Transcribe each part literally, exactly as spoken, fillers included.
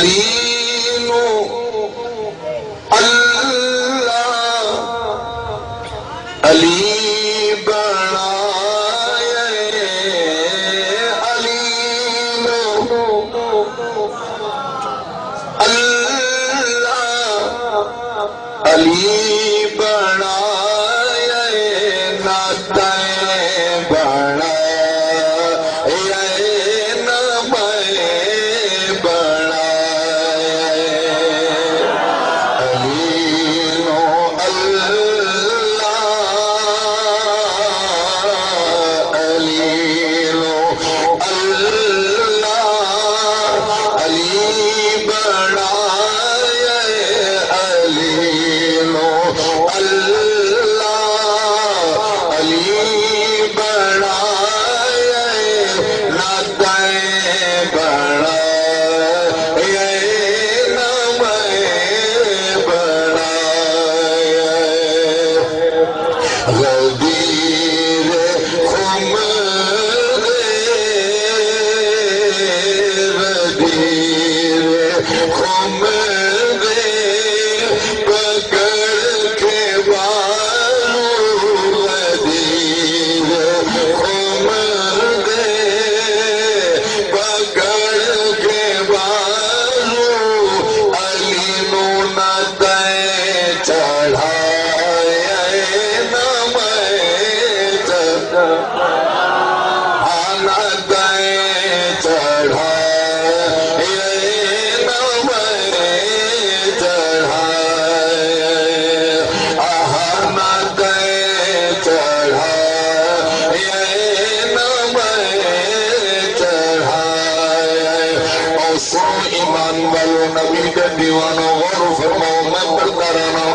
علی نو اللہ علی بݨائے، علی نو اللہ علی بݨائے، نہ تیں بݨائے، نہ میں بݨائے۔ علی نو اللہ علی نو اللہ علی بݨائے، علی نو اللہ علی بݨائے، نہ تیں بݨائے، نہ میں بݨائے۔ غدیر خم دے، غدیر خم دے، پکڑ کے بالو، غدیر خم دے، پکڑ کے بالو، علی نو نہ تیں چڑھائے، نہ میں چڑھ-، ہاں، نہ تیں چڑھائے، نہ میں چڑھائے، آہا، نہ تیں چڑھائے، نہ میں چڑھائے۔ او سو ایمان والو، نبی دے دیوانو، غور فرماؤ، میں پڑھدا رہنا۔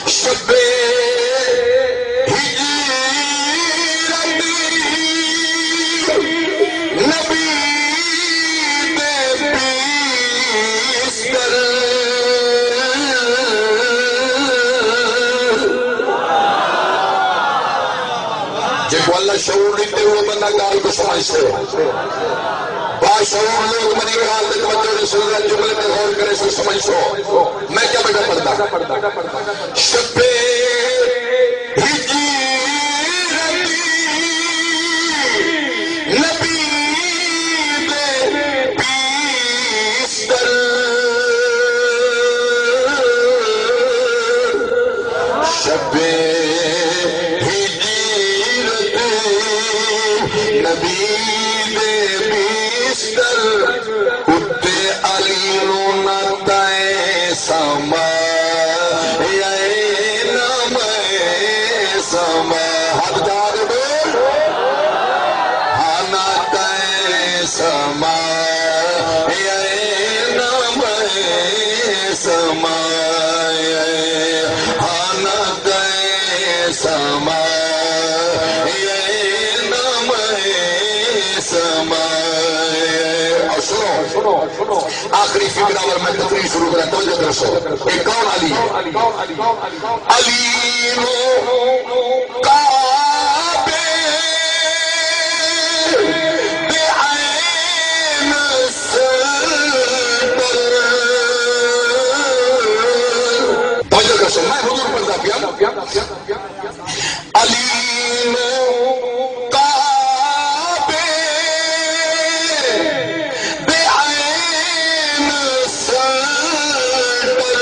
شب ہجرت نبی دے پیستر۔ جیکوں اللہ شعور ݙتے، او بندہ ڳالھ کوں سمجھسے۔ باشعور لوگ منی ڳالھ تے توجہ ݙیسو، ذرا جملے تے غور کریسو، سمجھسو۔ میں کیا بیٹا پڑھدا؟ شب ہجرت نبی دے پیستر، شب ہجرت نبی دے پیستر، اتے علی نو نہ تیں سمائے، نہ میں سمائے۔ ہتھ چا کے بول۔ ہاں، نہ تیں سمائے، نہ میں سمائے۔ ہاں، نہ تیں سمائے، نہ میں سمائے۔ اور سنو، آخری فقرہ ول میں تقریر شروع کراں، توجہ کرسو۔ اے کون علی ہے؟ علی نو کعبے دے عین سر پر۔ توجہ کرسو، میں حضور پڑھدا پیاں۔ علی نو کعبے دے عین سر پر،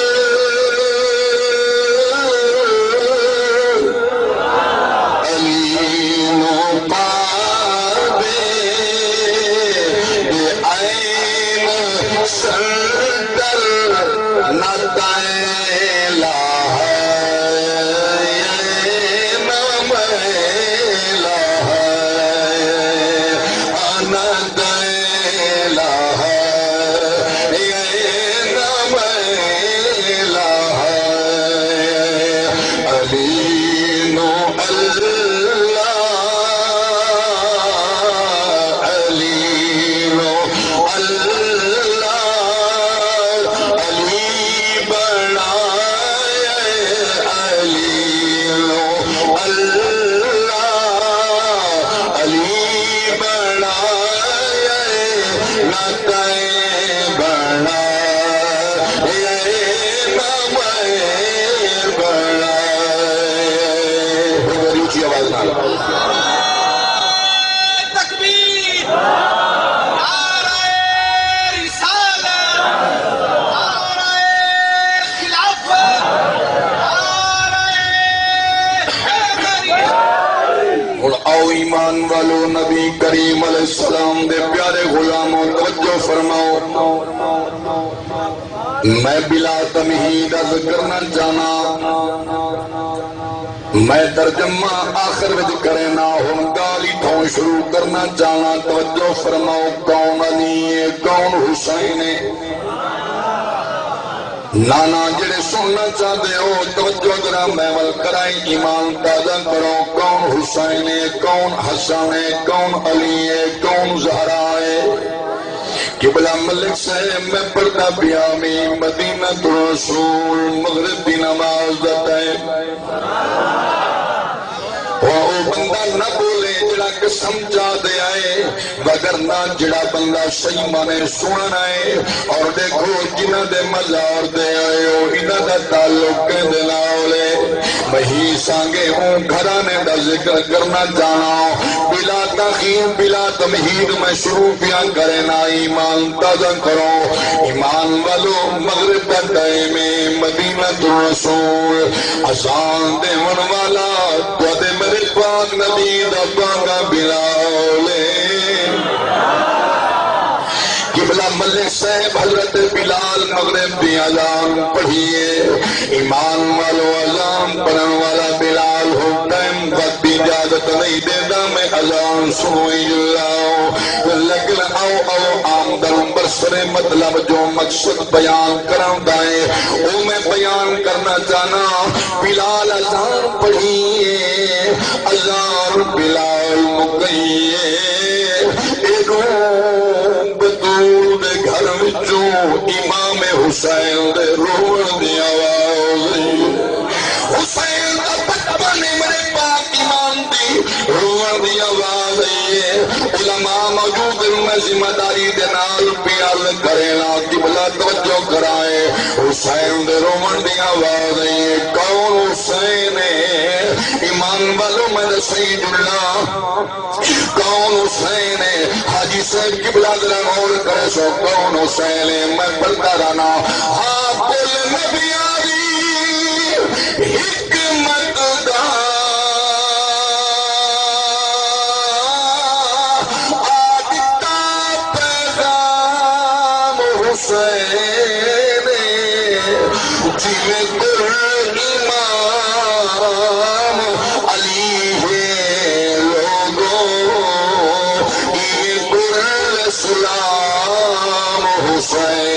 فرماؤ۔ میں بلا تمہید عرض کرنا چاہنا، میں ترجمہ آخر وچ کرینا، ہن ڳالھ اتھوں شروع کرنا چاہنا۔ توجہ فرماؤ، کون علی ہے، کون حسین ہے؟ نانا جڑے سننا چاہندے ہو، توجہ ذرا میں ول کرائیں، ایمان تازہ کرو۔ کون حسین ہے، کون حسن ہے، کون علی ہے، کون زہرا ہے؟ قبلہ ملک صاحب، میں پڑھدا پیا میں مدینہ الرسول، مغرب دی نماز دا ٹائم۔ او، او بندہ نہ بولے جڑا قسم چا دے آئے، وگرنہ جڑا بندہ صحیح معنی سننا ہے۔ اور دیکھو، جنہاں دے مزار تے آئے ہو، انہاں دا تعلق کیندے نال ہے؟ میں ہی سانگے اوں گھرانے دا ذکر کرنا چاہنا۔ بلا تاخیر، بلا تمہید میں شروع پیا کرینا، ایمان تازہ کرو۔ ایمان والو، مغرب دا ٹائم ہے، مدینہ الرسول اذان دیوݨ والا تہاݙے میرے پاک نبی دا بانگا بلال ہے۔ قبلہ ملک صاحب، حضرت بلال مغرب دی اذان پڑھیے۔ ایمان والو، اذان پڑھݨ والا بلال ہو ٹائم وقت دی اجازت نہیں دیندا، میں اذان سنوئی جلاؤ۔ لیکن او، او آمدن برسر مطلب جو مقصد بیان کرݨ دا ہے، او میں بیان کرنا چاہنا۔ بلال اذان پڑھی ہے، اذان بلال مکئی ہے، ایݙوں بتول دے گھر وچوں امام حسین دے رووݨ دی آواز آئی۔ حسین دا بچپن ہے، میرے پاک ایمان دی رووݨ دی آواز آئی ہے۔ علماء موجود ہیں، میں ذمہ داری دے نال پیا عرض کرینا، قبلہ توجہ کرائے۔ حسین دے رووݨ دی آواز آئی ہے۔ کون حسین ہے؟ ایمان والو، میں ݙسائی جلاں۔ کون حسین ہے؟ حاجی صاحب قبلہ ذرا غور کرے سو، کون حسین ہے؟ میں پڑھدا رہنا۔ ہا پل نبیاں دی حکمت دا آ ݙتا پیغام حسین، جیویں گر امام علی ہے لوگو، ایویں گر اسلام حسین۔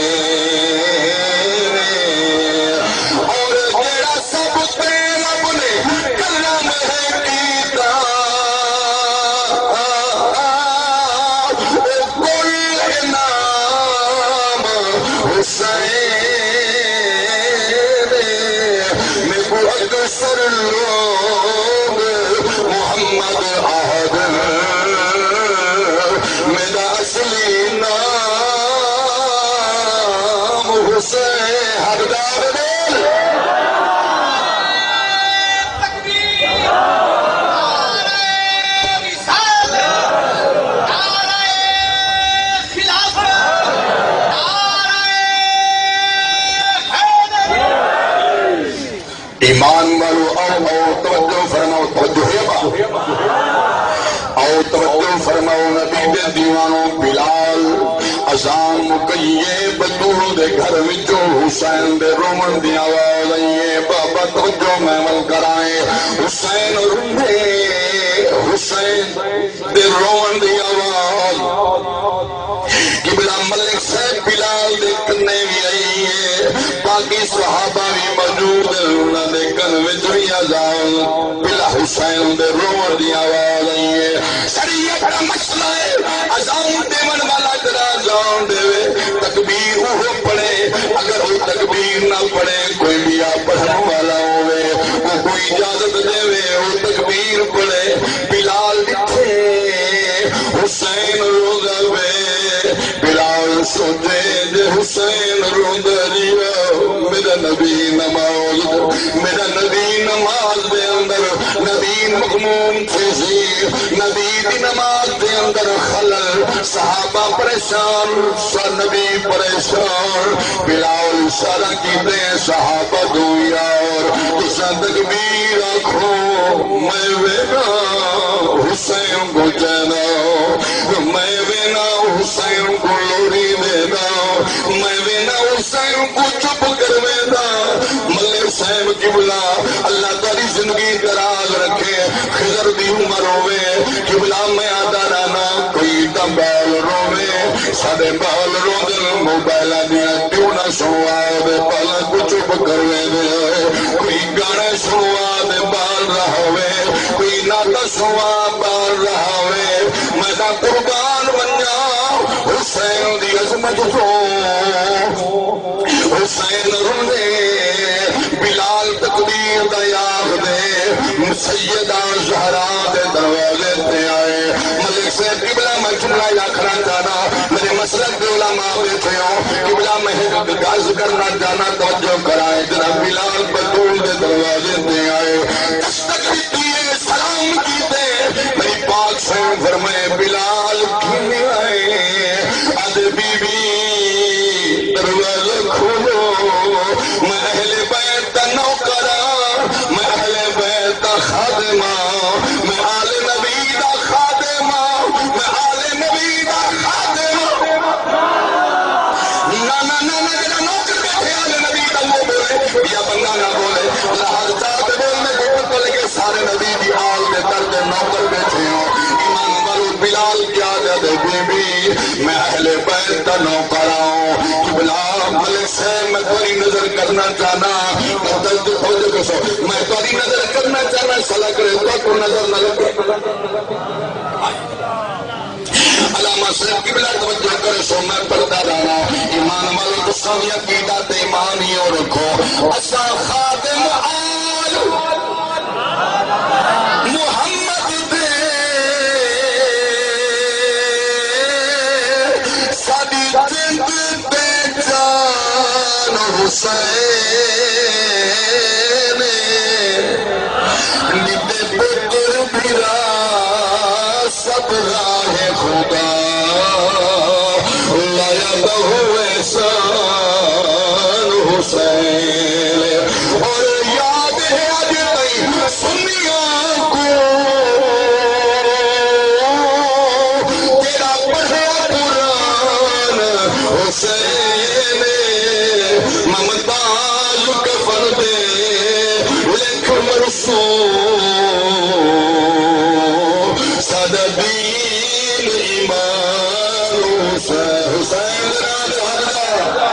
اور جیڑھا سب تے رب نے کرم ہے کیتا، او کل انعام حسین۔ میکوں اکثر لوگ محمد آہدن، میݙا اصلی نام حسین۔ حقدار ٻول۔ تکبیر۔ نعرہ رسالت، نعرہ خلافت، نعرہ حیدری۔ ایمان والو، او، او، توجہ فرماؤ، توجہ ہے با۔ او، توجہ فرماؤ، نبی دے دیوانو، بلال اذان مکئیے، بتول دے گھر وچوں حسین دے رووݨ دی آواز آئیے۔ بابا، توجہ میں ول کرائیں، حسین روندے، حسین دے رووݨ دی آواز۔ قبلہ ملک صاحب بلال دے کنے وی آئی ہے، باقی صحابہ وی موجود ہیں، انہاں دے کن وچ وی اذان بلا حسین دے رووݨ دی آواز آئی ہے۔ شریعت دا مسئلہ ہے، اذان ݙیوݨ والا جڑا اذان ݙیوے، تکبیر اوہو پڑھے، اگر او تکبیر نہ پڑھے، کوئی ٻیا پڑھݨ والا ہووے، او کوئی اجازت ݙیوے، او تکبیر پڑھے۔ بلال ݙٹھے حسین روندا پئے، بلال سوچے، جے حسین روندا ریہا، میݙا نبی نماز، میݙا نبی نماز دے اندر نبی مغموم تھیسی، نبی دی نماز دے اندر خلل، صحابہ پریشان، سا نبی پریشان۔ بلال اشارہ کیتے، صحابہ دو یار، تساں تکبیر آکھو، میں وینا حسین کوں چینا، میں وینا حسین کوں لوری ݙینا، میں وینا حسین کوں چپ کروینا۔ ملک صاحب قبلہ، اللہ تہاݙی زندگی دراز رکھے، خضر دی عمر ہووے، قبلہ میں آہدا رہنا، کوئی تاں ٻال رووے، ساݙے ٻال روندن، موبائلاں دیاں ٹیوناں سݨوا دے، ٻالاں کوں چپ کرویندے، کوئی گانے سݨوا دے، ٻال رہاوے، کوئی نعت سݨوا، ٻال رہاوے۔ میں تاں قربان ونڄاں حسین دی عظمت توں۔ حسین روندے، بلال تکبیر دا آکھدے، سیدہ زہرا دے دروازے تے آئے۔ ملک صاحب قبلہ، میں جملہ آکھݨا چاہنا، میݙے مسلک دے علماء ٻیٹھے ہو، قبلہ میں ہک عرض کرݨا چاہنا، توجہ کرائیں، جناب بلال بتول دے دروازے تے آئے۔ دستک ݙتی ہے، سلام کیتے، میݙی پاک سئیں فرمائے، بلال کیویں آئے؟ آہدے، بی بی، دروازہ کھولو، میں اہل بیت دا نوکر ہاں، میں اہل بیت دا خادم ہاں، میں آل نبی دا خادم ہاں، میں آل نبی دا خادم ہاں۔ نہ، نہ، نہ، نہ، جیڑھا نوکر ٻیٹھے آل نبی دا، او بولے، یا بندہ نہ بولے، لحاظ چا تے بول، میکوں پتہ لڳے سارے نبی دی آل دے در تے نوکر ٻیٹھے ہو۔ ایمان والو، بلال کیا آہدے، بی بی، میں اہل بیت دا نوکر ہاں۔ قبلہ، ملک صاحب، میں تہاݙی نظر کرݨا چاہنا، میں تہاݙی، توجہ کرسو، میں تہاݙی نظر کرݨا چاہنا، سلا کرے، تہاکوں نظر نہ لڳے۔ علامہ صاحب قبلہ توجہ کرسو، میں پڑھدا رہنا۔ ایمان والو، تساں وی عقیدہ تے ایمان ایہو رکھو، اساں خادم آل محمد دے، ساݙی زند تے جان حسین، ݙتے پتر بھرا سب راہ خدا، لایا بہوں احسان حسین۔ اور یاد ہے اڄ تئیں سنیاں کوں، تیݙا پڑھیا قرآن حسین، ممتاز کفن دے لکھ مرسوم، ساݙا دین ایمان حسین، حسین دے ناں تے حق دا۔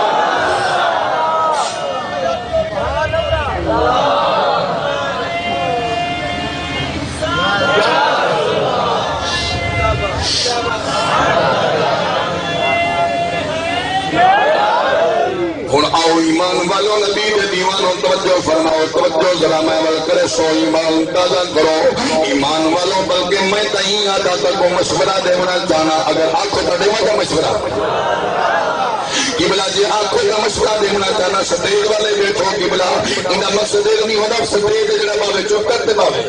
ہݨ آؤ ایمان والو، نبی دے دیوانو، توجہ فرماؤ، توجہ ذرا میں ول کرسو، ایمان تازہ کرو۔ ایمان والو، بلکہ میں تاں ایں آہدا تہاکوں مشورہ ݙیوݨا چاہنا، اگر آکھو تاں ݙیواں کیا مشورہ؟ قبلہ جی آکھو تاں مشورہ ݙیوݨا چاہنا، سٹیج والے ٻیٹھو قبلہ، ایندا مقصد اے نہیں ہوندا سٹیج تے جیڑھا ٻاہوے چپ کر تے ٻاہوے۔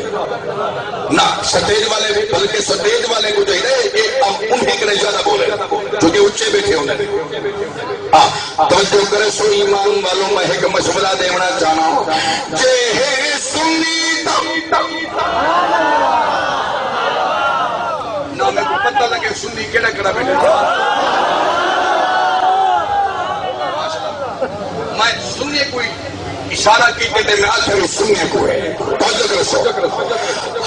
نہ، سٹیج والے بھی، بلکہ سٹیج والے کوں چاہیدا ہے کہ اب انہیں کنے زیادہ بولے، کیونکہ اچے ٻیٹھے ہوندے۔ ہاں، توجہ کرسو ایمان والو، میں ہک مشورہ ݙیوݨا چاہنا، جے ہے سنی تاں، نہ میکوں پتہ لڳے سنی کیڑھا کیڑھا ٻیٹھا۔ میں سنی کوئی اشارہ کیتے تے میں آکھیا وی سنی کوں ہے۔ توجہ کرسو۔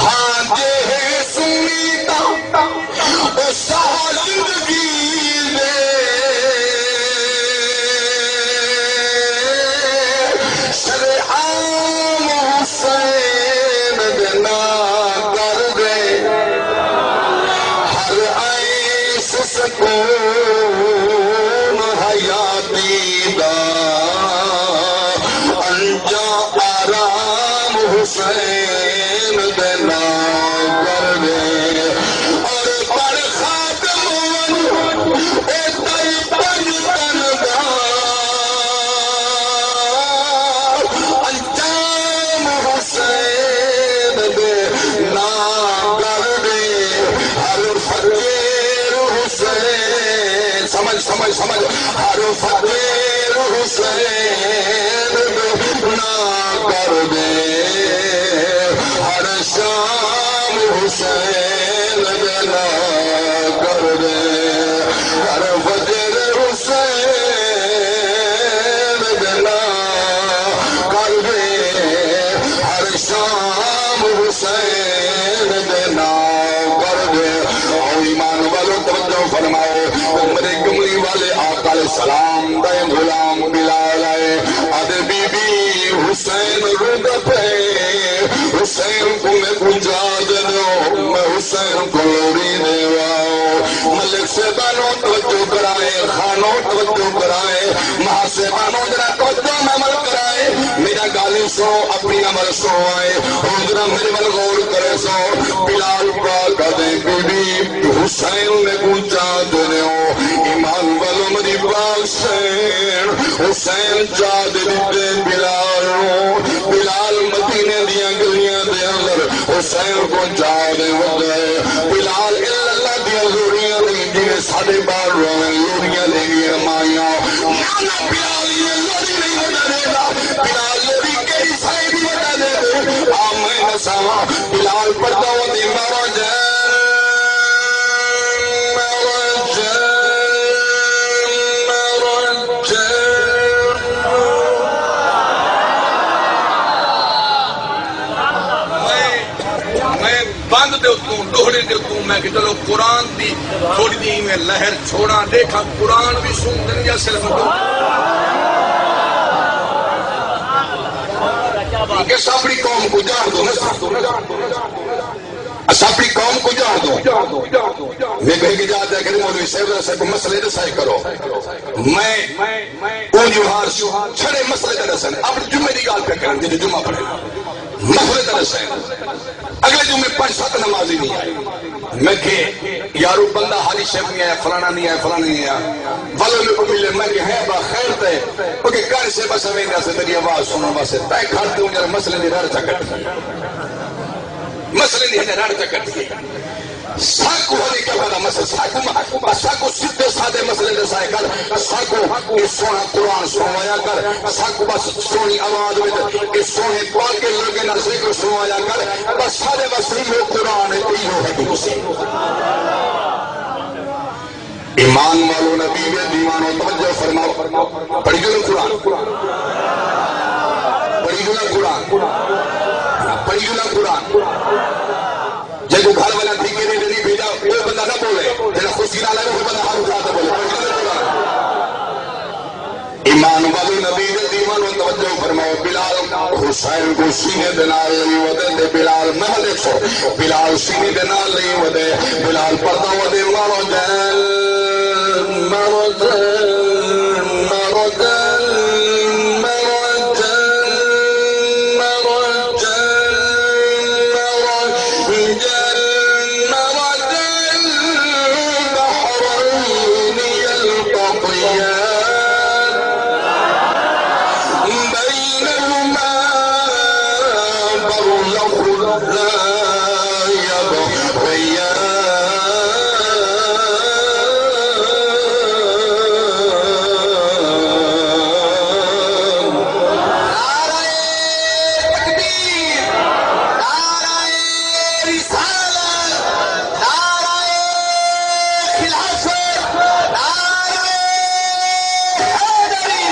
ہاں، جے ہے سنی تاں او ساہ زندگی دے شریعام حسین دے ناں کر ݙے۔ ہر عیش سکون حیاتی دا انجا آرام حسین دے ناں کر ݙے۔ اور پڑھ خاتم ہر فجر حسین دے ناں کر ݙے، ہر شام حسین دے ناں کر ݙے، ہر فجر حسین دے ناں کر ݙے، ہر شام حسین دے ناں کر ݙے۔ او ایمان والو، توجہ فرماؤ، عمر کملی والے آقا علیہ السلام دا غلام بلال ہے۔ آدھے، بی بی، حسین روندا پئے، حسین کوں میکوں چا ݙیو، میں حسین کوں لوڑی ݙیواں۔ ملک صاحبانو توجہ کرائے، خانو توجہ کرائے، ماں صاحبانو ذرا توجہ محمل کرائے، میرا ڳالھیں سݨو، اپݨی عمل سݨو آئے۔ ہݨ ذرا میݙے ول غور کریسو۔ بلال پاک آدھے، بی بی، حسین میکوں چا ݙیو۔ ایمان والو، میݙی پاک سین حسین چا ݙے ݙتے بلال نوں۔ بلال مدینے دیاں ڳلیاں دے اندر حسین کوں چا ݙے ودا ہے۔ بلال الا اللہ دیاں لوڑیاں نہیں، جیویں ساݙے ٻال روئے لوڑیاں ݙیندیاں مائیاں۔ نہ، نہ، بلال ایویں لوڑی نہیں ودا ݙیندا۔ بلال لوڑی کیڑھی سائیں دی ودا ݙیندے؟ آ میں ݙساواں۔ بلال پڑھدا ہوندی، مرجان، مرجان، مرجان۔ میں، میں بند دے اتوں، ݙوہڑے دے اتوں، میں کہ چلو قرآن دی تھوڑی جی میں لہر چھوڑاں، ݙیکھاں قرآن وی سݨدن یا صرف کیونکہ اساں اپݨی قوم کوں ڄاݨدوں نا، اساں اپݨی قوم کوں ڄاݨدوں۔ میں کہیں کہ جا دے کہ مولوی صاحب، اساں کوں مسئلے ݙسائے کرو۔ میں اوں جو ہار چھڑے مسئلے تے ݙسن، اپݨے جمعے دی ڳالھ پیا کرن، جیڑھے جمعہ پڑھے۔ مسئلے تے ݙسن۔ اڳلے جمعے پنج ست نمازی نہیں آئے۔ میں کہ یارو، بندہ حاجی صاحب نہیں آیا، فلانا نہیں آیا، فلانا نہیں آیا۔ ولو میکوں ملے، میں کہ ہے با خیر تے؟ او کہ کر سے بس ویندا سے، تیری آواز سݨݨ واسطے۔ تیں کھڑ تے اوں جیڑھے مسئلے دی رڑ چا کٹی۔ مسئلے دی ہݙے رڑ چا کٹی۔ ساکوں ہݙے کیا پتہ مسئلہ، ساکوں ما-، ساکوں سدھے سادے مسئلے ݙسائے کر، ساکوں اے سوہݨا قرآن سݨوایا کر، ساکوں بس سوہݨی آواز وچ اے سوہݨے پاکے لوکیں دا ذکر سݨوایا کر، بس ساݙے واسطے ایہو قرآن ہے، ایہو حدیث ہے۔ ایمان والو، نبی دے دیوانو، توجہ فرماؤ۔ پڑھی جو نا قرآن؟ پڑھی جو نا قرآن؟ پڑھی جو نا قرآن؟ جے کو گھر والا ٹھیکے دے نہیں بھیجا، وہ بندہ نہ بولے۔ جڑا خوشی نال آئے، وہ بندہ ہاتھ اٹھا کے بولے، پڑھی جو نا قرآن؟ ایمان والو، نبی دے دیوانو، توجہ فرماؤ۔ بلال حسین کوں سینے دے نال لئی ودے تے بلال، میں ݙیکھو، بلال سینے دے نال لئی ودے، بلال پڑھدا ودے، مرجان، مرجان، مرجان، مرجان، مرجان، مرجان، مرجان، بحرين يلتقيان، بينهما برزخ لا يبغيان۔ نعرہ تکبیر، نعرہ رسالت، نعرہ خلافت، نعرہ حیدری۔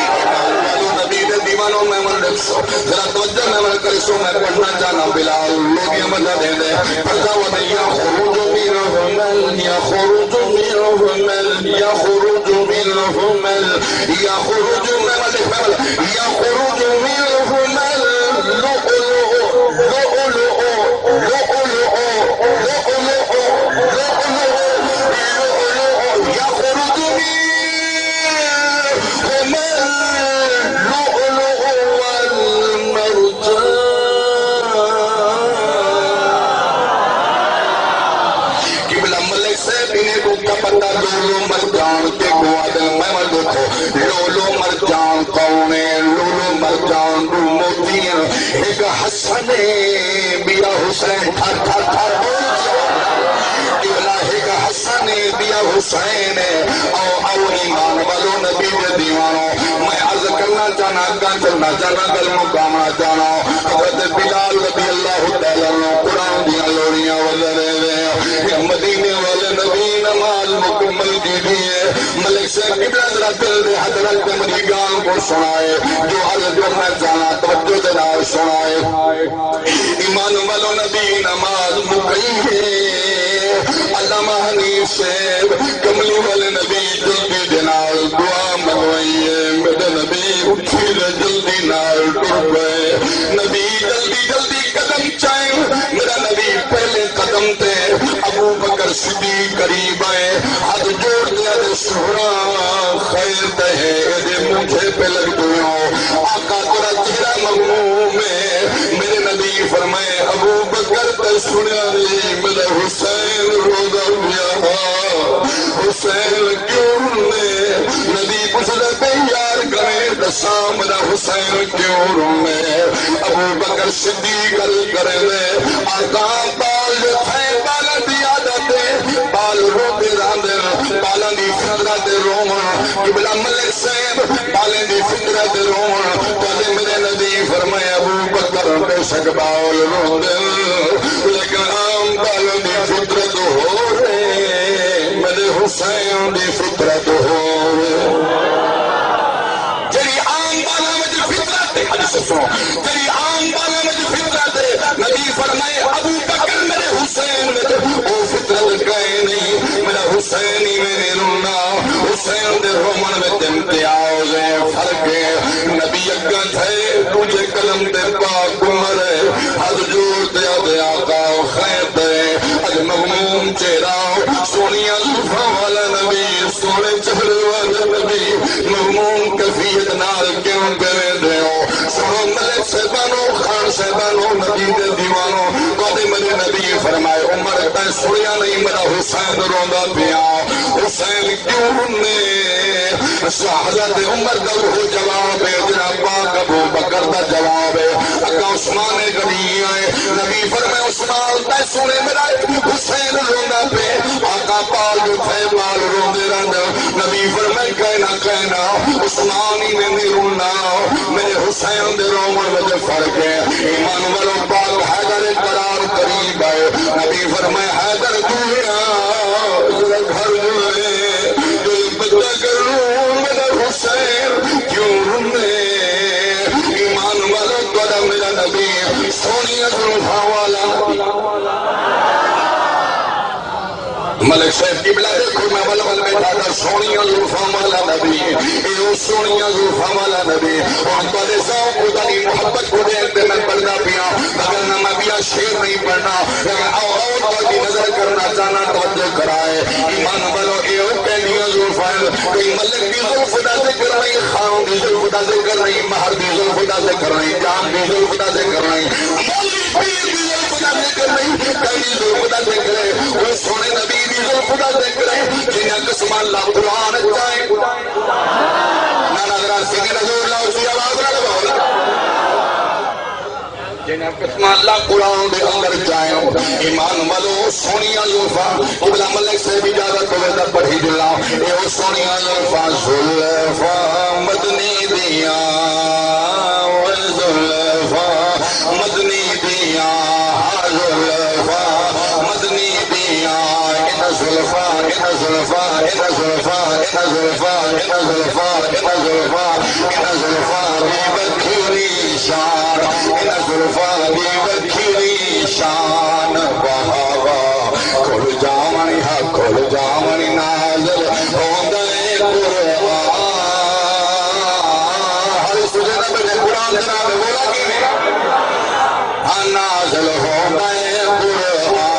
نبی دے دیوانو، میں ول ݙسو، ذرا توجہ میں ول کرسو، میں پڑھنا چاہنا۔ بلال لوگیاں وجہ دے دے، پڑھدا ودے، يخرج منهما، يخرج منهما، يخرج منهما، يخرج، میں ول لکھنا ول، يخرج منهما اللؤلؤ، لؤلؤ، لؤلؤ، لؤلؤ، لؤلؤ، لؤلؤ، لؤلؤ، يخرج منهما اللؤلؤ والمرجان۔ قبلہ ملک صاحب، انہیں کوں کیا پتہ لؤلؤ مرجان کیکوں آہدن؟ میں ول ݙیکھو، لؤلؤ مرجان کون ہے؟ لؤلؤ مرجان ݙو موتی ہن، ہک حسن ہے، ٻیا حسین۔ ٹھر، ٹھر، ٹھر بول۔ قبلہ ہک حسن پیا حسین ہے۔ او، او ایمان والو، نبی دے دیوانو، میں عرض کرنا چاہنا، اگاں چلنا چاہنا، گل مکاونا چاہنا۔ حضرت بلال رضی اللہ تعالیٰ عنہ قرآن دیاں لوریاں ودھے رہے ہیں۔ مدینے والے نبی نماز مکمل کی دی ہے۔ ملک صاحب قبلہ ذرا دل دے حضرت دے مریداں کو سنائے، جو عرض کرنا چاہنا، توجہ دے نال سنائے۔ ایمان والو، نبی نماز مکئی ہے۔ علامہ حنیف صاحب کملی والے نبی جلدی دے نال دعا منگوائی ہے۔ میرے نبی اٹھی دے جلدی نال ٹر پئے۔ نبی جلدی جلدی قدم چائے۔ میرا نبی پہلے قدم تے، ابو بکر صدیق قریب آئے، ہتھ جوڑ دے آہدے، سہرا خیر تے ہے، ایݙے مونجھے پئے لڳدے ہو۔ آقا تیݙا چہرہ مغموم ہے۔ میرے نبی فرمائے، ابو بکر تے سݨیا نہیں، میرا حسین روندا پیا ہا۔ حسین کیوں رونے؟ نبی پچھدا پئے، یار کہیں ݙساں، میرا حسین کیوں رونے؟ ابو بکر صدیق عرض کریندے، آقا، ٻال جو تھئے، ٻالاں دی عادت ہے، ٻال روندے رہندن، ٻالاں دی فطرت ہے رووݨ۔ قبلہ ملک صاحب، ٻالیں دی فطرت ہے رووݨ۔ تہاݙے میرے نبی فرمائے، ابو بکر، بے شک ٻال روندن، لیکن عام ٻالاں دی فطرت ہور ہے، میرے حسین دی فطرت ہور ہے۔ جیڑھی عام ٻالاں وچ فطرت ہے، حدیث سݨو، جیڑھی عام ٻالاں وچ فطرت ہے، نبی فرمائے، ابو بکر، میرے حسین وچ او فطرت کائے نہیں۔ میرا حسین ایویں نہیں رونا، حسین دے رووݨ وچ امتیاز ہے، فرق ہے۔ نبی اڳاں تھئے، ݙوجھے قدم تے پاک عمر ہے، ہتھ جوڑ تے آہدے، آقا خیر تے، اڄ مغموم چہرہ، سوہݨیاں زلفاں والا نبی، سوہݨے چہرے والا نبی، مغموم کیفیت نال کیوں پئے ویندے ہو؟ سݨو ملک صاحبانو، خان صاحبانو، نبی دے دیوانو، تہاݙے میرے نبی فرمائے، عمر، تیں سݨیا نہیں، میرا حسین روندا پیا۔ حسین کیوں رونے؟ حضرت عمر دا اوہو جواب ہے، جیڑھا پاک ابو بکر دا جواب ہے۔ اڳاں عثمان غنی آئے، نبی فرمائے، عثمان، تیں سݨے میرا حسین روندا پئے؟ آقا، ٻال جو تھئے، ٻال روندے رہندن۔ نبی فرمائے، کائنا، کائنا، عثمان ایویں نہیں رونا، میرے حسین دے رووݨ وچ فرق ہے۔ ایمان والو، پاک حیدر قرار قریب آئے۔ نبی فرمائے، حیدر، توں ہی آ، ذرا گھر جو ہے، دل بچہ کر لوں، میرا حسین کیوں رونے؟ ایمان والو، تہاݙا میرا نبی سوہݨیاں زلفاں والا۔ ملک صاحب قبلہ ݙیکھو، میں ول ول ٻیٹھا، تاں سوہݨیاں زلفاں والا نبی، اے او سوہݨیاں زلفاں والا نبی۔ ہݨ تہاݙے ذوق، تہاݙی محبت کوں ݙیکھ تے میں پڑھدا پیاں، وگرنہ میں ٻیا شعر نہیں پڑھنا۔ لیکن آؤ، آؤ، تہاݙی نظر کرݨا چاہنا، توجہ کرائے۔ ایمان والو، اے او کیندیاں زلفاں ہن، کوئی ملک دی زلف دا ذکر نہیں، خان دی زلف دا ذکر نہیں، مہر دی زلف دا ذکر نہیں، جام دی زلف دا ذکر نہیں، مولوی پیر دی زلف دا ذکر نہیں، کہیں دی زلف دا ذکر ہے، کوئی سوہݨے نبی دی زلف دا ذکر ہے، جنہاں قسماں اللہ قرآن چائے۔ نہ نظر آ سیدھی نظر لاؤ، اچھی آواز نہ لگاؤ۔ جنہاں قسماں اللہ قرآن دے اندر چائے۔ ایمان والو، سوہݨیاں زلفاں، قبلہ ملک صاحب اجازت ہووے تاں پڑھی ݙیواں۔ اے او سوہݨیاں زلفاں، زلفاں مدنی دیاں، او زلفاں مدنی دیاں، ہا زلفاں مدنی دیاں، انہاں زلفاں، انہاں زلفاں، انہاں زلفاں، انہاں زلفاں، انہاں زلفاں، انہاں زلفاں دی وکھری شان، انہاں زلفاں دی وکھری شان۔ واہ واہ، کھل جاوݨ ہا، کھل جاوݨ، نازل ہوندے قرآن۔ ہر سجدہ میں قرآن جناب بولا کہ نہیں؟ ہاں، نازل ہوندے قرآن،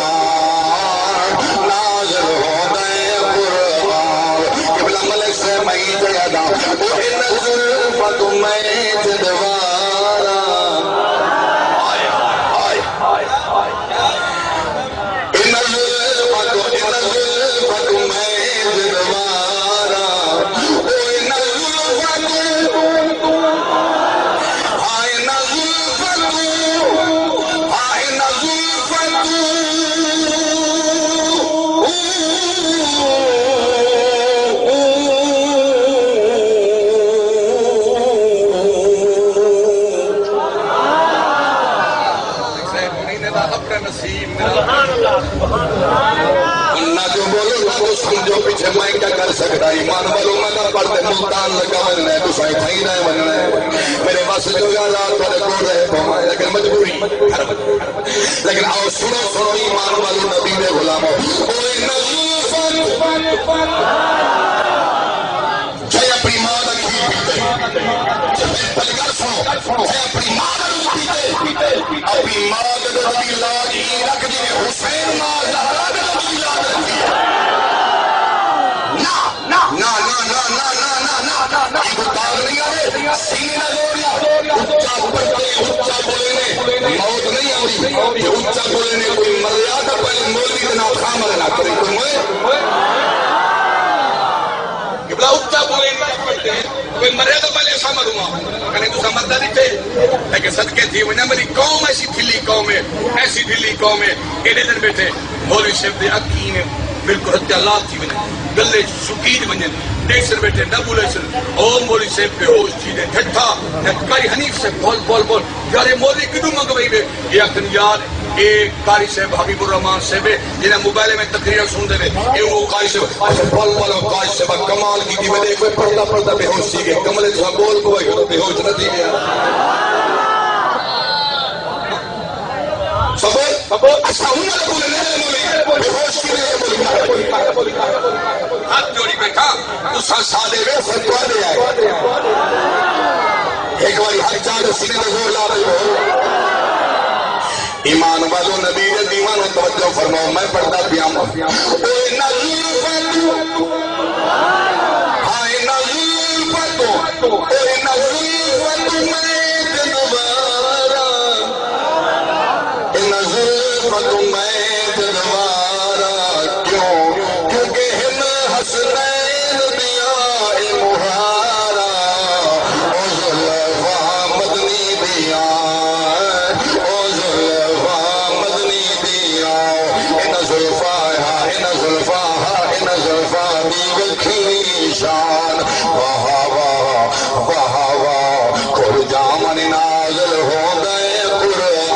نازل ہوندے قرآن۔ قبلہ ملک صاحب میں چڑھیا دا، او ان زلفاں توں میں چڑھواراں۔ ونڄݨا ہے، تساں اتھاں ہی نہ ونڄݨا ہے۔ میݙے وس جو یا رات تہاݙے کول رہ پواں، لیکن مجبوری۔ لیکن آؤ سݨو، سݨو ایمان والو، نبی دے غلامو، اوئے نبی، جے اپݨی ماں دا کھیر پیتے، جے پہلی ڳالھ سݨو، جے اپݨی ماں دا ݙُدھ پیتے، اپݨی ماں دے ݙُدھ دی لاج ایں رکھ جیویں حسین ماں زہرا دے ݙُدھ دی لاج رکھدی ہے۔ نہ، نہ، نہ، نہ۔ ایکوں داغ نہیں آندے، سینے نال زور لا۔ اچا پڑھدے، اچا ٻولے نے، موت نہیں آندی۔ جے اچا ٻولے نے، کوئی مریا تاں پہلے مولوی دے نال خواہ مرے نہ کرے۔ کوئی موئے؟ قبلہ اچا ٻولے نے، پڑھدے، کوئی مریا تاں پہلے اساں مروں ہاں۔ کنے تساں مردا ݙٹھے، لیکن صدقے تھی ونڄاں، میݙی قوم ایسی ڈھلی قوم ہے، ایسی ڈھلی قوم ہے۔ ایݙے دن ٻیٹھے مولوی صاحب دے اکھیں نے بالکل ہتھیاں لال تھی ونڄن، ڳلے سکیج ونڄن، ݙیسن ٻیٹھے نہ ٻولیسن۔ او مولوی صاحب بے ہوش تھی ڳئے، ٹھٹھا، تے قاری حنیف صاحب بول، بول، بول، یار اے مولوی کݙوں منگوائی وے؟ اے آکھن یار اے قاری صاحب حبیب الرحمان صاحب ہے، جنہاں موبائل میں تقریر سݨدے وے، اے او قاری صاحب، اچھا بول، بول، قاری صاحب کمال کیتی وے، کوئی پڑھدا پڑھدا بے ہوش تھی ڳئے، کملے تھا بول کوئی بے ہوش نہ تھی ڳیا۔ صبر، صبر، اچھا، ہوں میں بولے نہیں، بولے، بے ہوش کی نہیں، بولے، بولے۔ ہتھ جوڑی ٻیٹھا، تساں ساݙے وے، فتویٰ ݙے آئے۔ ہک واری ہتھ چا تے سینے تے زور لا تے بول۔ ایمان والو، نبی دے دیواں نوں توجہ فرماؤ، میں پڑھدا پیاں۔ اوئے نظر فتو، ہائے نظر فتو، اوئے نظر فتو میں جنوارا۔ انہاں زلفاں توں میں دلوارا کیوں؟ کیونکہ ہن حسنین دیاں اے مہاراں۔ او زلفاں مدنی دیاں، او زلفاں مدنی دیاں۔ انہاں زلفاں ہا، انہاں زلفاں ہا، انہاں زلفاں دی وکھیویں شان۔ واہ واہ، واہ واہ، کھل جاون نازل ہوندے قرآن،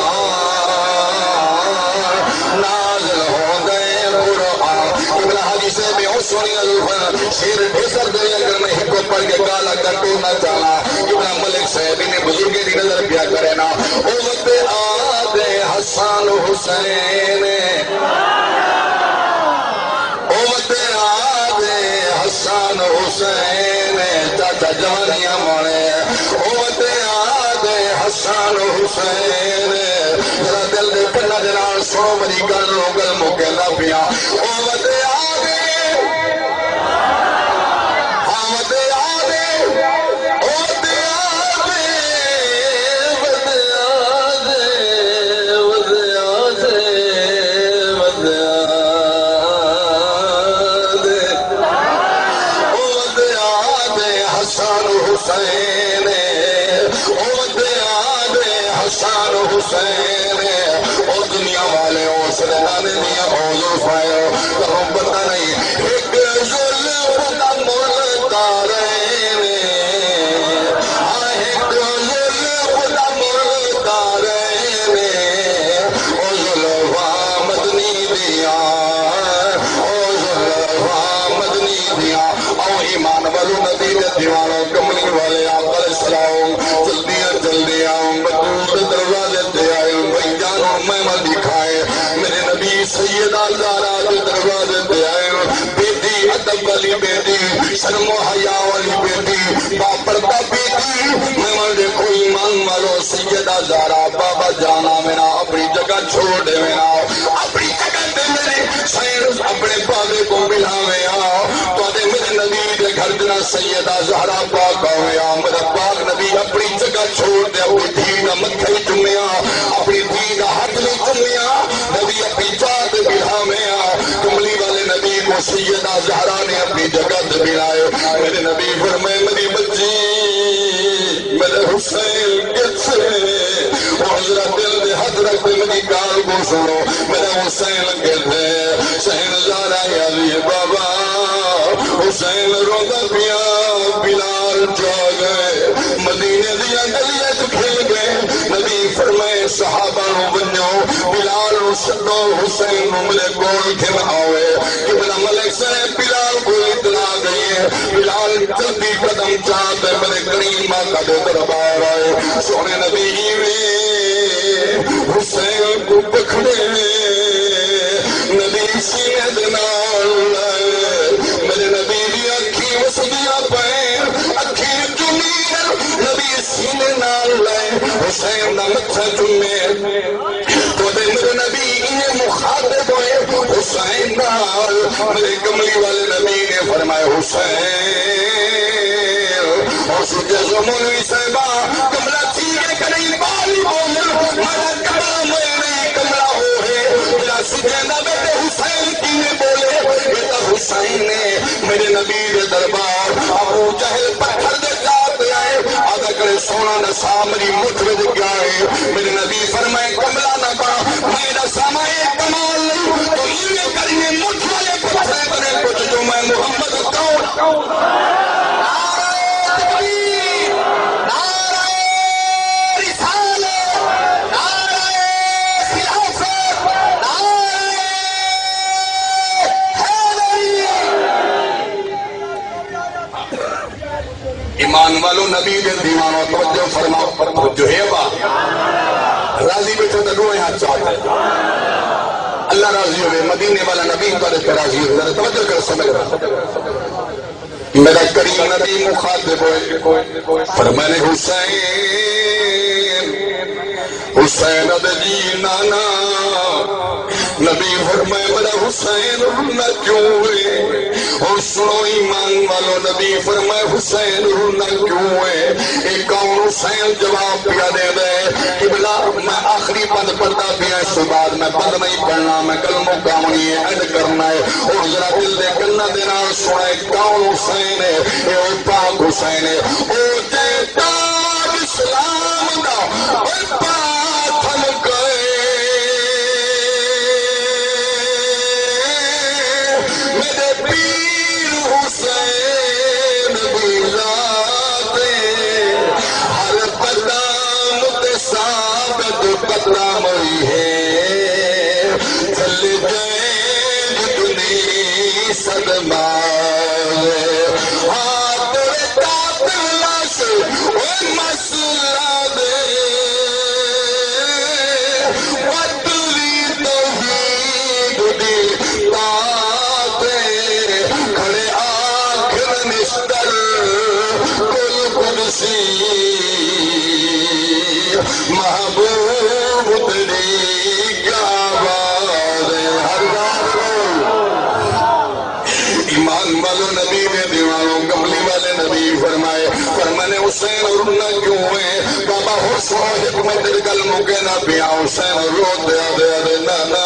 نازل ہوندے قرآن۔ ابن حاجی صاحب بہت سوہݨی نظر فرمایا، شعر ڈھیر سر دے، اگر میں ہکو پڑھ کے کالا کٹو نہ چاہنا۔ ابن ملک صاحب انہیں بزرگیں دی نظر پیا کرے نا۔ او وت آدے حسن حسین، او وت آدے حسن حسین، چاچا جوانیاں ماݨے۔ او وت آدے حسن حسین، ذرا دل دے کناں دے نال سݨو، میݙی ڳل نوں ڳل مکیندا پیاں۔ او وت آدے، ہاں وت آدے، او وت آدے، وت آدے، وت آدے، وت آدے، وت آدے۔ او ودیا دے حسن حسین، او ودیا دے حسن حسین۔ او دنیا والے، او سرکار دیاں او زلفاں، تہاکوں پتہ نہیں، ہک زلف دا مل تارے نے، ہاں، ہک زلف دا مل تارے نے۔ او زلفاں مدنی دیاں، او زلفاں مدنی دیاں۔ او ایمان والو، نبی دے دیوانو، کملی والے آقا علیہ السلام، جلدیاں جلدیاں بتول دے دروازے تے آئے، بھئی جانو میمن ݙکھائے۔ میݙے نبی سیدہ زہرا دے دروازے تے آئے، بیٹی ادب والی بیٹی، شرم و حیا والی بیٹی، باپردہ بیٹی، میمن ݙیکھو ایمان والو، سیدہ زہرا، بابا جان آوینا، اپݨی جگہ چھوڑ ݙیوینا، اپݨی جگہ تے میݙے سئیں اپݨے بابے کوں ملاوینا۔ تہاݙے میݙے نبی دے گھر جنہاں سیدہ زہرا پاک آوینا، میݙا پاک نبی اپݨی جگہ چھوڑ تے اپݨی دھی دا متھا ہی چمیا، اپݨی دھی دا ہتھ نہیں چمیا، نبی اپݨی جاہ تے ملاوینا۔ کملی والے نبی کوں سیدہ زہرا نے اپݨی جگہ تے ملائے۔ میݙے نبی فرمائے، میݙی بچی، میݙے حسین کتھے؟ او حضرت دل دے ہتھ رکھ تے میݙی ڳالھ کوں سݨو، میݙا حسین کتھے؟ سئیں زہرا آہدی، بابا، حسین روندا پیا، بلال چا ڳئے، مدینے دیاں ڳلیاں چ کھل ڳئے۔ نبی فرمائے، صحابہ نوں ونڄو، بلال نوں سݙو، حسین نوں میݙے کول گھن آوے۔ قبلہ ملک صاحب بلال کوں اطلاع ڳئی ہے، بلال جلدی قدم چا تے میرے کریم آقا دے دربار آئے۔ سوہݨے نبی ایویں حسین کوں پکھڑے، نبی سینے دے نال لائے۔ میرے نبی دی اکھیں وسدیاں پئین، اکھیں وچوں نیر نبی سینے نال لائے، حسین دا متھا چمے۔ تہاݙے میرے نبی ایویں مخاطب ہوئے حسین نال۔ میرے کملی والے نبی نے فرمایا، حسین، اور سجے سو مولوی صاحبہ، کملا تھی ڳئے کݙاہیں ٻال ہی ٻول، میرا کملا میں نہیں، کملا وہ ہے جڑا سجیندا ٻیٹے۔ حسین کیویں ٻولے؟ یہ تو حسین نے میرے نبی دے دربار، ابو جہل پتھر دے چا تے آئے، آدھا کڑے سونا نسا میری مٹھ وچ ڳیا ہے۔ میرے نبی فرمائے، کملا نہ بݨ، میں ݙساواں اے کمال نہیں، تو ایویں کریے مٹھ والے پتھرے بنے کجھ جو میں محمد کون؟ نعرہ تکبیر، نعرہ رسالت، نعرہ خلافت، نعرہ حیدری۔ ایمان والو، نبی دے دیوانو، توجہ فرماؤ، توجہ ہے با۔ راضی بیٹھے تے ݙوہیں ہتھ چا تے۔ اللہ راضی ہوئے، مدینے والا نبی تہاݙے تے راضی ہوئے۔ ذرا توجہ کر سمجھ۔ میرا کریم نبی مخاطب ہوئے، فرمانے، حسین، حسین آدھے، جی نانا۔ نبی فرمائے، میرا حسین رونا کیوں ہے؟ اور سنو ایمان والو، نبی فرمائے، حسین رونا کیوں ہے؟ اے کون حسین جواب پیا ݙیندا ہے؟ قبلہ، میں آخری بند پڑھدا پیا، اس توں بعد میں بند نہیں پڑھنا، میں گل مکاوݨی ہے، اینڈ کرنا ہے۔ اور ذرا دل دے کناں دے نال سݨے، کون حسین ہے؟ اے او پاک حسین ہے، او تے تاج اسلام دا، او پاتھم کئے۔ میرے پیر حسین دی ذات ہے، ہر قدم تے ثابت قدم ہوئی ہے، چل جائیں جتنی صدمہ۔ ہاتھ تے قاتل لاش، اوئے مسلا دے، بدلی توحید دی تاں تے کھڑے آکھن نشتر کل قدسی محبوب تیݙی کیا آواز ہے۔ ہر ذات کوں۔ ایمان والو، نبی دے دیوانو، کملی والے نبی فرمائے، فرمانے، حسین رونا کیوں ہے؟ بابا، ہر سو حکمت گل مکے نہ پیا۔ حسین رو دے آدھے، آدھے، نہ، نہ،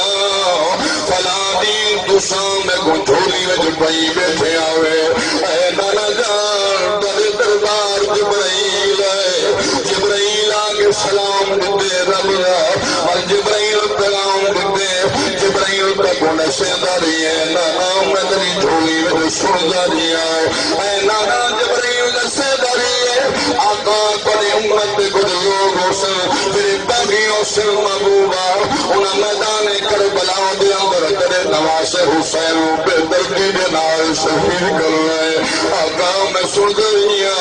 فلاں دین تساں میکوں جھولی وچ پئی بیٹھے آوے۔ اے نانا جان، تیرے دربار جبرائیل ہے۔ جبرائیل آ کے سلام ݙتے رب دا، اور جبرائیل پیغام ݙتے۔ جبرائیل تیکوں ݙسیندا رہیا ہے، نانا، میں تیری جھولی وچ سݨدا رہیا ہے۔ اے نانا، جبرائیل ݙسیندا رہیا ہے، آقا، تیری امت دے کجھ لوگ ہوسن، تیرے باغی ہوسن، محبوبا، انہاں میدان کربلا دے اندر تیرے نواسے حسین نوں بے دردی دے نال شہید کرنا ہے۔ آقا، میں سݨدا رہیا،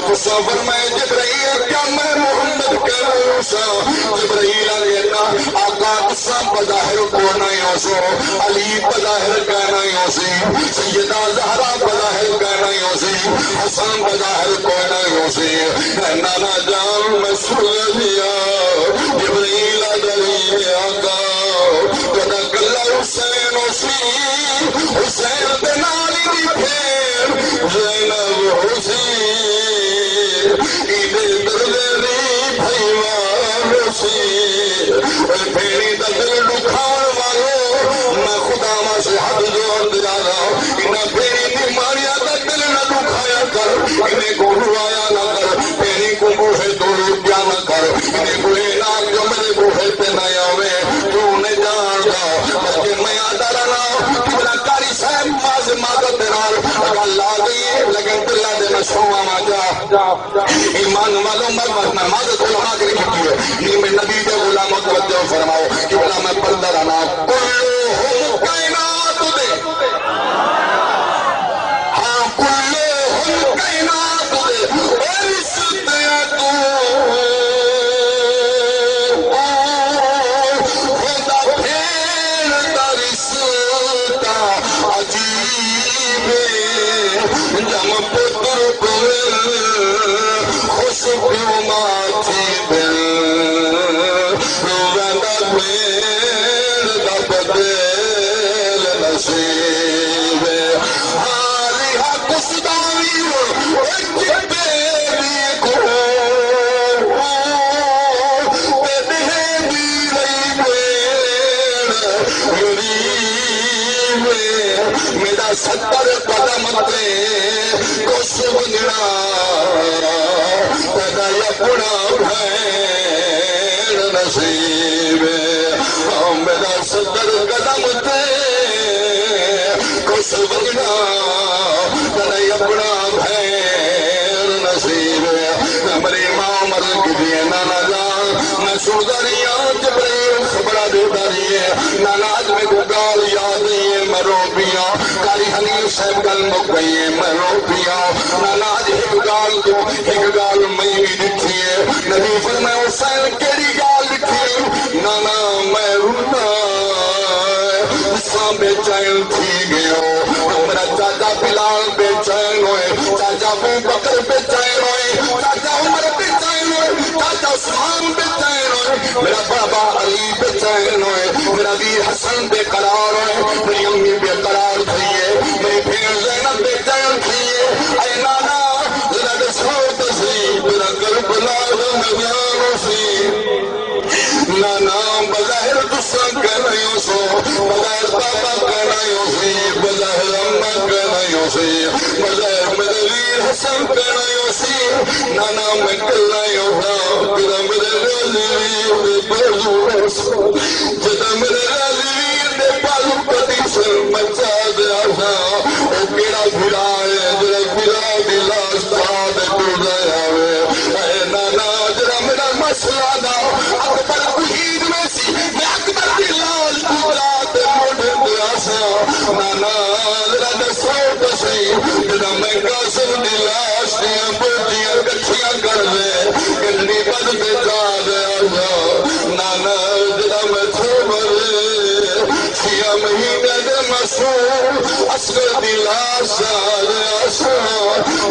تساں فرمائے، جبرائیل، کیا میں محمد کائناں ہوساں؟ جبرائیل آکھے، نہ آقا، تساں بظاہر کائناں ہوسو، علی بظاہر کائناں ہوسی، سیدہ زہرا بظاہر کائناں ہوسی، حسن بظاہر کائناں ہوسی۔ اے نانا جان، میں سݨدا رہیا، جبرائیل آدھے، آقا، تہاݙا کلہا حسین ہوسی، حسین دے نال ایندی بھیݨ زینب ہوسی، ایندے دردیں دی بھئیوان ہوسی۔ اے بھیݨیں دا دل ݙکھاوݨ والو، میں خدا واسطے ہتھ جوڑ تے آہداں، انہاں بھیݨیں دی ماڑیاں دا دل نہ ݙکھایا کر، انہیں کوں روایا نہ کر، بھیݨیں کوں بوہے توں روکیا نہ کر، انہیں کوں اے نہ آکھ جو میݙے بوہے تے نہ آوے، کیوں نہیں ڄاݨدا، بلکہ میں آہدا رہنا، قبلہ قاری صاحب معذ-، معذرت دے نال گل آ ڳئی ہے، لیکن دلہ دے میں سواواں جا۔ ایمان والو، میں، میں، میں معذرت علماء کے لیے کیتی ہے، نہیں، میں نبی دے غلامو، توجہ فرماؤ، قبلہ میں پڑھدا رہنا، کلہم کائنات دے، ہاں، کلہم میݙا ستر قدم تے کس ونڄݨا، تیݙا اپݨا بھیݨ نصیب ہے۔ او میݙا ستر قدم تے کس ونڄݨا، تیݙا اپݨا بھیݨ نصیب ہے۔ میݙی ماں عرض کیتی ہے، نانا جان، میں سݨدا رہیا، جبرائیل خبراں ݙیندا رہیا، نانا اڄ میکوں ڳالھ یاد آئی ہے، میں رو پیا۔ قاری حنیف صاحب ڳالھ مک ڳئی ہے، میں رو پیا۔ نانا اڄ ہک ڳالھ توں ہک ڳالھ میں وی ݙٹھی ہے۔ نبی فرمایا، حسین کیڑھی ڳالھ ݙٹھی ہے؟ نانا میں رونا، تساں بے چین تھی ڳئے ہو۔ میݙا چاچا بلال بے چین ہوئے، چاچا ابو بکر بے چین ہوئے، چاچا عمر بے چین ہوئے، چاچا عثمان بے چین ہوئے، میݙا بابا علی بے چین ہوئے، میݙا ویر حسن بے قرار ہوئے، میݙی امی بے قرار تھی ہے، میݙی بھیݨ زینب بے چین تھی ہے۔ اے نانا، ذرا ݙسو تاں سہی، میݙا کربلا دا میدان ہوسی؟ نانا، بظاہر تساں کہنا ہی ہوسو، بظاہر بابا کہنا ہی ہوسی، بظاہر اماں کہنا ہی ہوسی، بظاہر میݙے ویر حسن کہنا ہی ہوسی۔ نانا، میں کلھا ہی ہوساں، جݙاں میݙے غازی ویر دے بازو، جݙاں میݙے غازی ویر دے بازو کٹیسن، میں چاہندے ہوساں، او کیڑھا بھرا ہے جیڑھا بھرا دی لاش چا تے ٹردا آوے۔ اے نانا، جیڑھا میݙا مسئلہ دا اکبر کہیں ویسی، میں اکبر دی لاش کوں چا تے موڈھے تے آساں۔ نانا، ذرا ݙسو تاں سہی، جݙاں میں قاسم دی لاش دیاں بوٹیاں کٹھیاں کر تے، گنڈی ٻدھ تے چا تے آساں۔ نانا، جݙاں میں تھوڑے چھ مہینے دے معصوم اصغر دی لاش چا تے آساں۔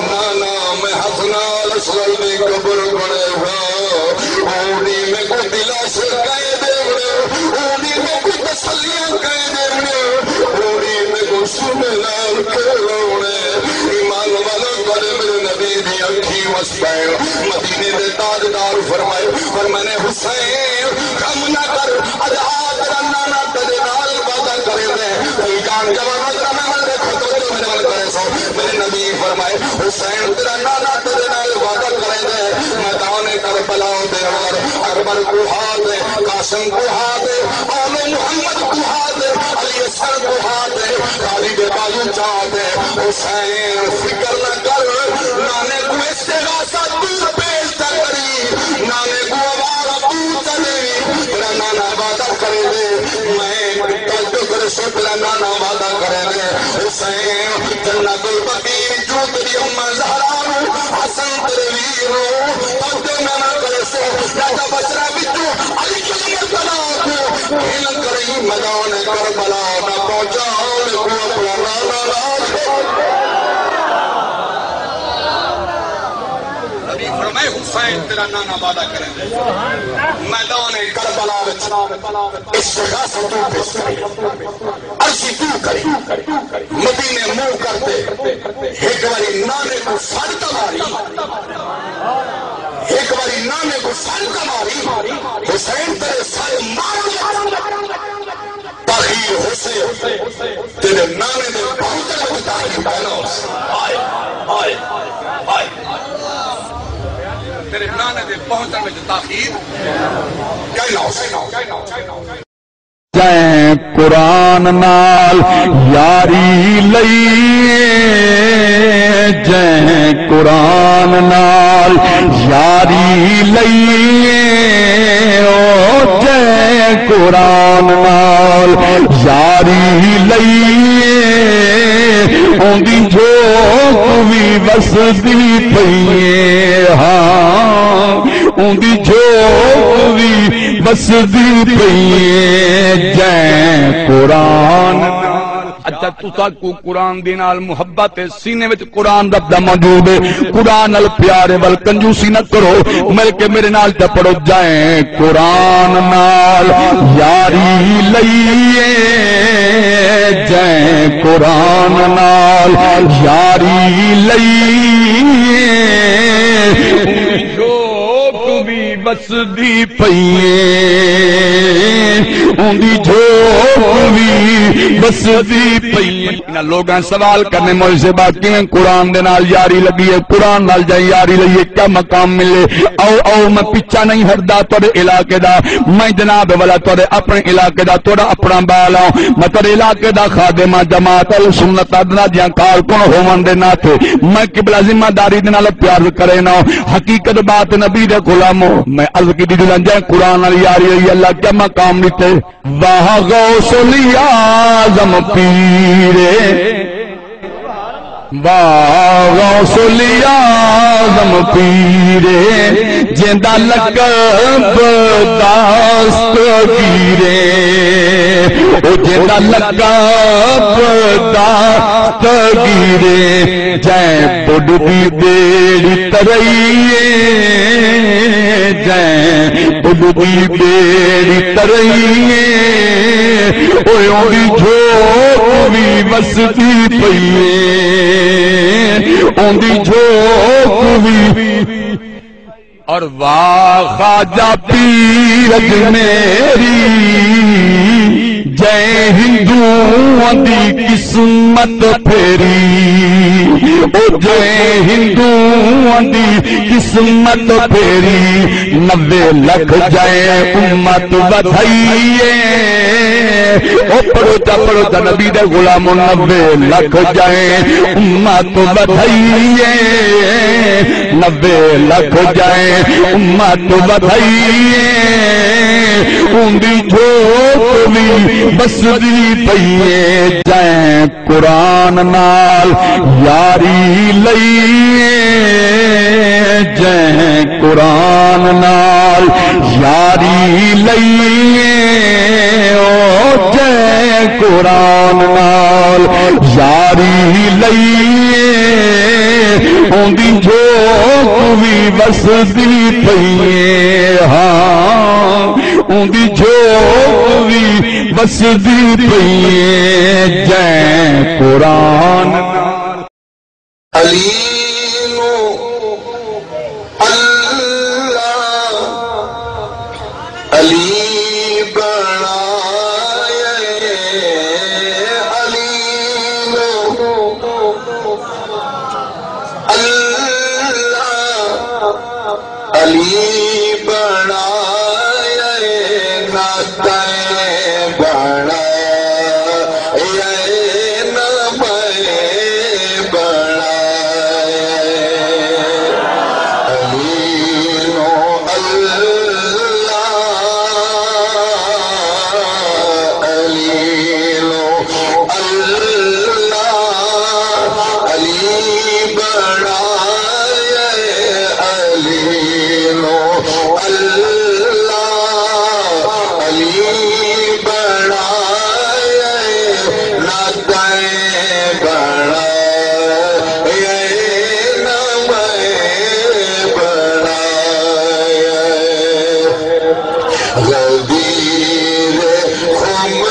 نانا، میں ہتھ نال اصغر دی قبر بݨیساں۔ اوں ݙینہہ میکوں دلاسے کئیں ݙیوݨے، اوں ݙینہہ میکوں تسلیاں کئیں ݙیوݨے، اوں ݙینہہ میکوں سونے نال کھیلوݨے۔ ایمان والو، تہاݙے میݙے نبی دی اکھیں وس پئن۔ مدینے دے تاجدار فرمائے، فرمانے، حسین، غم نہ کر، اڄ آ تیݙا نانا تیݙے نال وعدہ کریندے۔ بھئی جان جوانو، ذرا میݙے ول ݙیکھو، توجہ میݙے ول کریسو۔ میݙے نبی فرمائے، حسین تیݙا نانا تیݙے نال وعدہ کریندے، میدان کربلا دے اندر اکبر کوں ہا تے، قاسم کوں ہا تے، آل محمد کوں ہا تے، علی اصغر کوں ہا تے، قاضی دے بازو چا تے، حسین فکر نہ کر، نانے کوں استغاثہ توں پیش تاں کری، نانے کوں آواز توں تاں ݙیوی، تیݙا نانا وعدہ کریندے، میں توجہ کریسو، تیݙا نانا وعدہ کریندے، حسین جنت البقیع وچوں تیݙی اماں زہرا نوں، حسن تیݙے ویر نوں، توجہ نانا کریسو، چاچا بشرا وچوں علی المرتضیٰ کوں گھن کریں میدان کربلا نہ پہنچا، میکوں اپݨا نانا نال چھوڑ۔ نبی فرمائے، حسین تیݙا نانا وعدہ کریندے، میدان کربلا وچ استغاثہ توں پیش کرے، عرضی توں کرے۔ مدینے منہ کر تے ہک واری نانے کوں سݙ تاں ماری، ہک واری نانے کوں سݙ تاں ماری، حسین تیݙے سر مارݨ وچ تاخیر ہوسی، تیݙے نانے دے پہنچݨ وچ تاخیر کائنا ہوسی۔ ہائے، ہائے، ہائے۔ تیݙے نانے دے پہنچݨ وچ تاخیر کائنا ہوسی۔ جئیں قرآن نال یاری لئی، جئیں قرآن نال یاری لئی، او جئیں قرآن نال یاری لئی، اوندی جھوک وی وسدی پئی اے، ہاں، اوندی جھوک وی وسدی پئی اے، جئیں قرآن۔ اچھا، تساں کوں قرآن دے نال محبت ہے، سینے وچ قرآن رب دا موجود ہے، قرآن نال پیار ہے، ول کنجوسی نہ کرو، مل کے میرے نال چا پڑھو، جئیں قرآن نال یاری لئی اے، جئیں قرآن نال یاری لئی اے۔ وسدی پئی اے، اوندی جھوک وی وسدی پئی اے۔ انہاں لوگاں سوال کرنے، مولوی صاحب کیویں قرآن دے نال یاری لڳی اے، قرآن نال جائیں یاری لئی اے، کیا مقام ملے؟ او، او، میں پچھا نہیں ہٹدا تہاݙے علاقے دا، میں جناب والا تہاݙے اپݨے علاقے دا، تہاݙا اپݨا ٻال ہاں، میں تہاݙے علاقے دا خادم ہاں، جماعت اہل سنت ادنا دیاں کارکن ہووݨ دے ناطے میں قبلہ ذمہ داری دے نال پیار کرینا۔ حقیقت بات نبی دے غلامو، میں عرض کیتی جلن جائیں قرآن نال یاری ہوئی، اللہ کیا مقام ݙتے۔ واہ غوث الاعظم پیرے، واہ غوث الاعظم پیرے، جیندا لقب دستگیرے، او جیندا لقب دستگیرے، جئیں پݙ دی ٻیڑی ترئی اے، جئیں پݙ دی ٻیڑی ترئی اے، اوئے اوندی جھوک وی وسدی پئی اے، اوندی جھوک وی۔ اور واہ خواجہ پیر اجمیری، جئیں ہندوؤں دی قسمت پھیری، او جئیں ہندوؤں دی قسمت پھیری، نوے لکھ جئیں امت ودھائی اے۔ او پڑھو چا، پڑھو چا نبی دے غلامو، نوے لکھ جئیں امت ودھائی اے، نوے لکھ جئیں امت ودھائی اے، اوندی جھوک وی وسدی پئی اے، جئیں قرآن نال یاری لئی اے، جئیں قرآن نال یاری لئی اے، او جئیں قرآن نال یاری لئی اے، اوندی جھوک وی وسدی پئی اے، ہاں، اوندی جھوک وی وسدی پئی اے، جئیں قرآن نال۔ علی نو اللہ علی بݨائے، علی نو اللہ علی بݨائے، نہ تیں بݨائے، نہ میں بݨائے۔ علی نو اللہ، علی نو اللہ، علی بݨائے، علی نو اللہ، علی بݨائے، نہ تیں بݨائے، نہ میں بݨائے۔ غدیر خم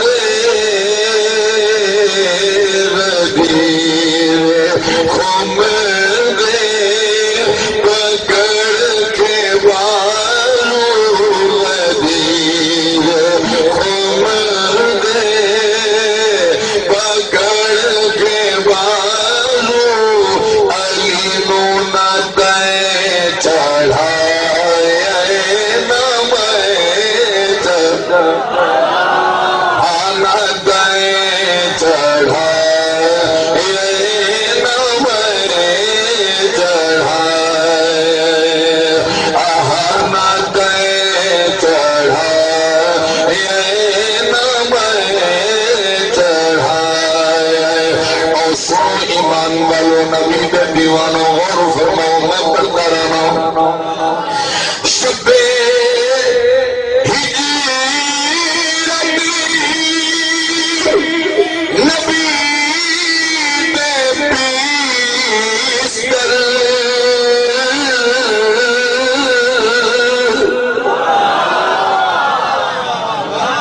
دے، غدیر خم دے، پکڑ کے ٻالو، غدیر خم دے، پکڑ کے ٻالو، علی نو نہ تیں چڑھائے، نہ میں چڑھائے، ہاں نہ تیں چڑھائے، نہ میں چڑھائے، آہا نہ تیں چڑھائے، نہ میں چڑھائے۔ او سو ایمان والو، نبی دے دیوانو، غور فرماؤ، میں پڑھدا رہنا۔ شب ہجرت نبی دے پیستر۔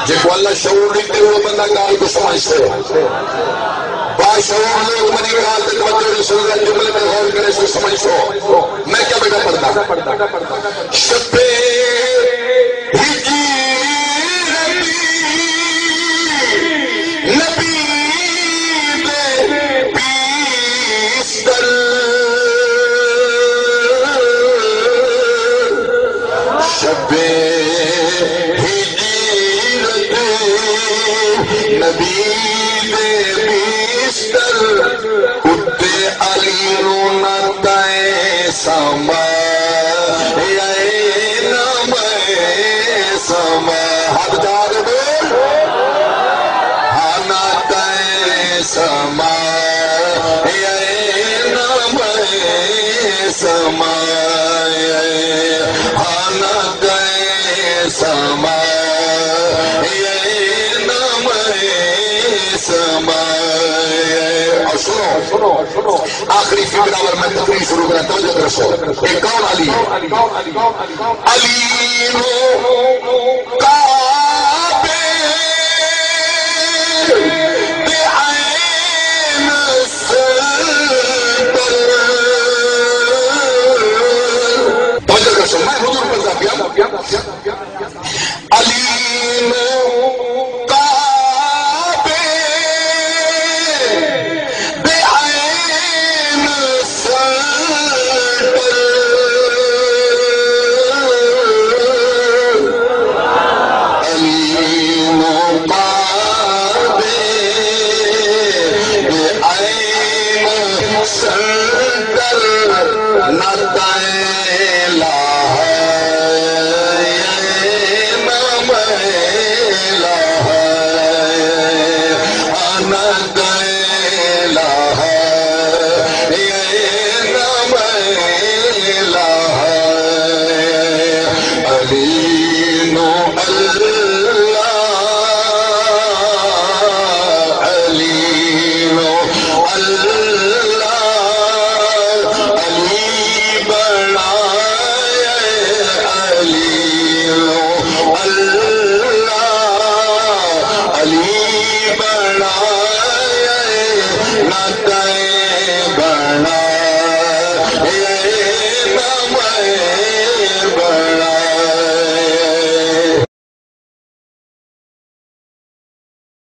جیکوں اللہ شعور ݙتے، او بندہ ڳالھ کوں سمجھسے۔ باشعور لوگ منی ڳالھ تے توجہ ݙیسو، ذرا جملے تے غور کریسو، سمجھسو۔ میں کیا بیٹا پڑھدا؟ پڑھدا۔ شب ہجرت نبی دے پیستل، شب ہجرت نبی دے پیستل، اتے علی نوں نہ تئیں سما اے، نہ میں سما۔ ہتھ جا کے بول۔ ہاں نہ تئیں سما اے، نہ میں سما اے، ہاں نہ تئیں سما اے، نہ میں سما اے۔ اور سنو، سنو، سنو۔ آخری فقرہ ول میں تقریر شروع کراں، توجہ کرسو۔ اے کون علی ہے؟ علی نوں کا